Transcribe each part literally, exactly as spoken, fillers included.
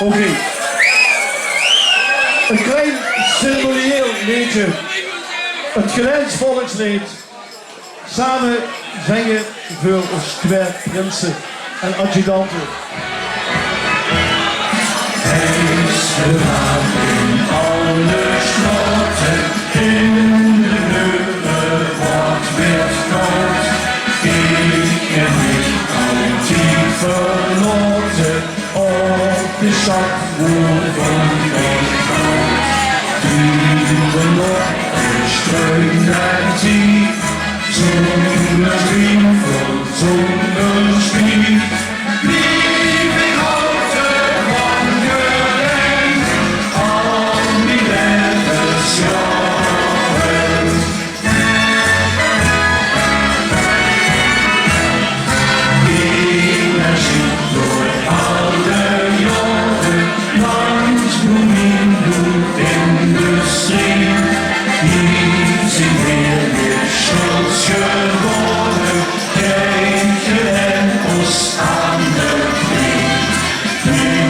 Oké. Ein klein symbolieel leedje. Het Gelaens volksleed. Same zinge veur ós twieë prinse en adjudante. Hees de waag in alle straote, in de heure waat wit koud. Ich höb mich altied verlaote op de sjat woe van ich haud. Dure nog ein struin en tied, zónger twiefel, zónger spiet, blief ich altied van Gelaen, al mien levensjaore. Energie door alle jaore, langs bloemien, industrie. Hie zeen veer mit sjulds gewaore, kiek en ós aan de knie. Wie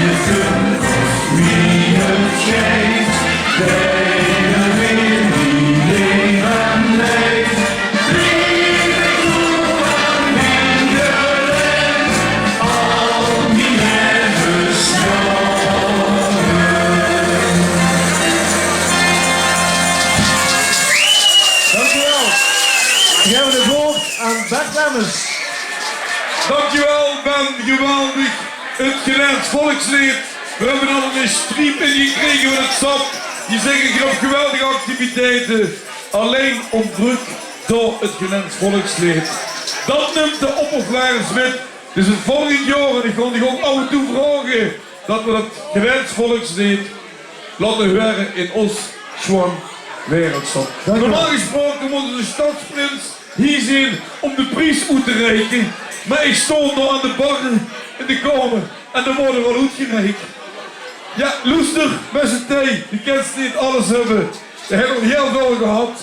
't kump of wie 't geit, wie mien laeve leef, blief ich doe aan mien Gelaen, al mien levensjaore. Dankjewel. Gaef 't woord aan Bert Lemmens. Dankjewel, Ben. Geweldig. Het Gelaens volksleed. Veer höbbe al ein striep ingekrege van het sap. Die zègke: "Geer höb geweldige activiteite. Allein óntbreek dao het Gelaens volksleed." Det nump de oppervlaer Smit. Dus het volgend jaor, en ich gaon dich ouch aaf en toe vraoge det veer det Gelaens volksleed laote hure in ós sjoon Waereldsjtad. Dank u wel. Normaal gesproke mót de sjtadsprins hie zeen óm de pries oet te reike, mer ich stóng dao aan de bar in de kamer en dao woort 'r al oetgereik. Jao, loester, bèste Thei, doe kins neet alles höbbe. D'r haet al hieël väöl gehad,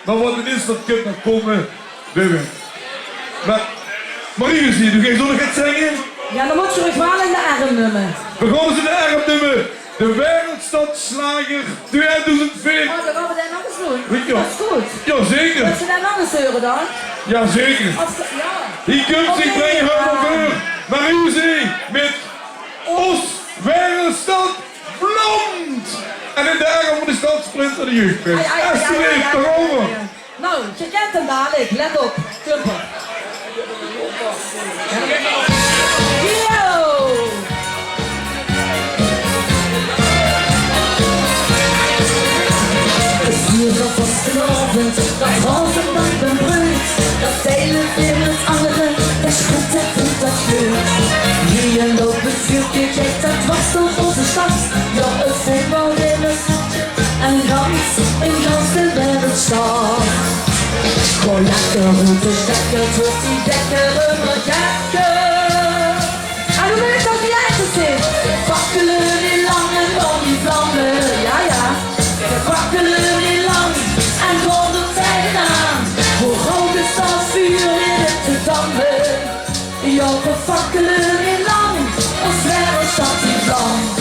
mer waat d'r is, det kump nog kómme. Wee weit. Mer, Marie-Lucie, doe geis ouch nog get zinge? Jao, dan mót geer mich waal in de erm numme. Veer gaon ós in de erm numme. De Waereldsjtadsjlager twiedoezend veer. Oh, dan gaon veer det nog ins doon. Jao. Det is good. Jao, zeker. Wils se det nog ins heure dan? Jao, zeker. Of, jao. Hie kump ze, ich breng häör nao veure. Marie-Lucie mit Ós Waereldsjtad Vlamt. En in de erm van de sjtadsprins en de jeugdprins. Ai, ai, ai, ai, ai, ai. Esther, daoraover. Nou, geer kènt 'm dalik. Let op. Klumper. Yo! Vier vastelaovend, det waas ein dag van vreugd. Det deile veer mit angere, det is good, det vónj det leuk. Wie ein loopend vuurke, kiek, det waas toch ózze sjtad. Jao, het vónj waal weer ein sjtad. En gans, en gans de Waereldsjtad. Gewoon lekker roepe, lekker, 't wuuert hie lekker ummer gekker. En noe wil ich det die aersjtes zeen. Fakkele neet lang en dan die vlamme, jao, jao. Fakkele neet lang en gaon d'r taengenaan. Wie rouk is det vuur in 't te damme. Jao, veer fakkele neet lang, ós Waereldsjtad die vlamt.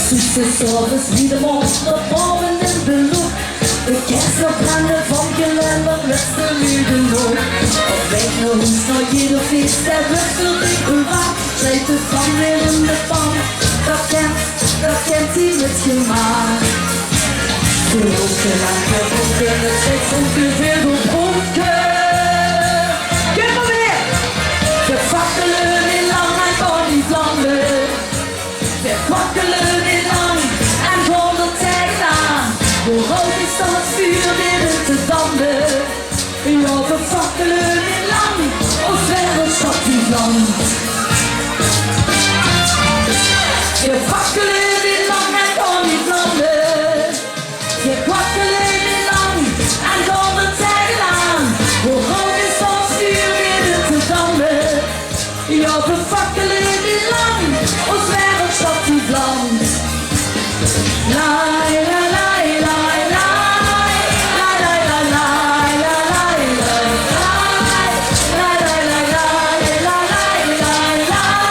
Zoete saoves wie de mónd, det brandende beloek. De kers nog brande van Gelaen, det lèste luuj de nood. Op waeg nao hoes, nao jeder fees, dao wuuert d'r dich bewaak. Sjleit de vlam weer in de pan, det kènt, det kènt geer mit gemaak. Geroke en geroke, het zit soms te väöl op ronke. Kump mer weer! Veer fakkele neet lang en gaon die vlamme. Veer fakkele neet lang en gaon d'r taengenaan. Wie rouk is det vuur in 't te damme. Jao, veer fakkele neet lang, ós Waereldsjtad die vlamt. Veer fakkele neet lang en gaon die vlamme. Veer fakkele neet lang en gaon d'r taengenaan. Wie rouk is det vuur in 't te damme. Jao, veer fakkele neet lang, ós Waereldsjtad die vlamt. Lai, lai, lai, lai, lai. Lai, lai, lai, lai, lai, lai, lai. Lai, lai, lai, lai, lai, lai, lai, lai.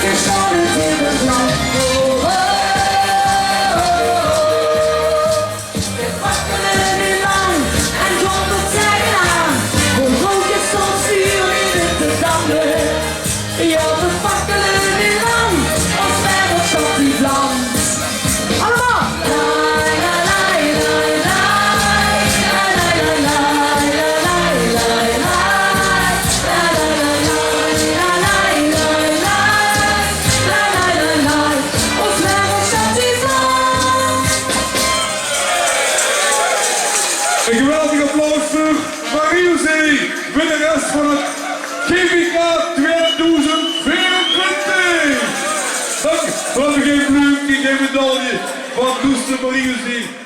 Veer sjtaon in 't vlam. Oh, oh, oh, oh. Veer fakkele neet lang en dondert zègke aan. Veer roke soms uure in de damme. Jao, veer fakkele neet lang, ós wereld sjtaot in vlam. Allemaol! Ein geweldig applaus veur Mariuszee, winnares van het G V K tweeduizend veerentwintig. Dank. Laot mich ein bleumke, ein medaille van Loester Mariuszee.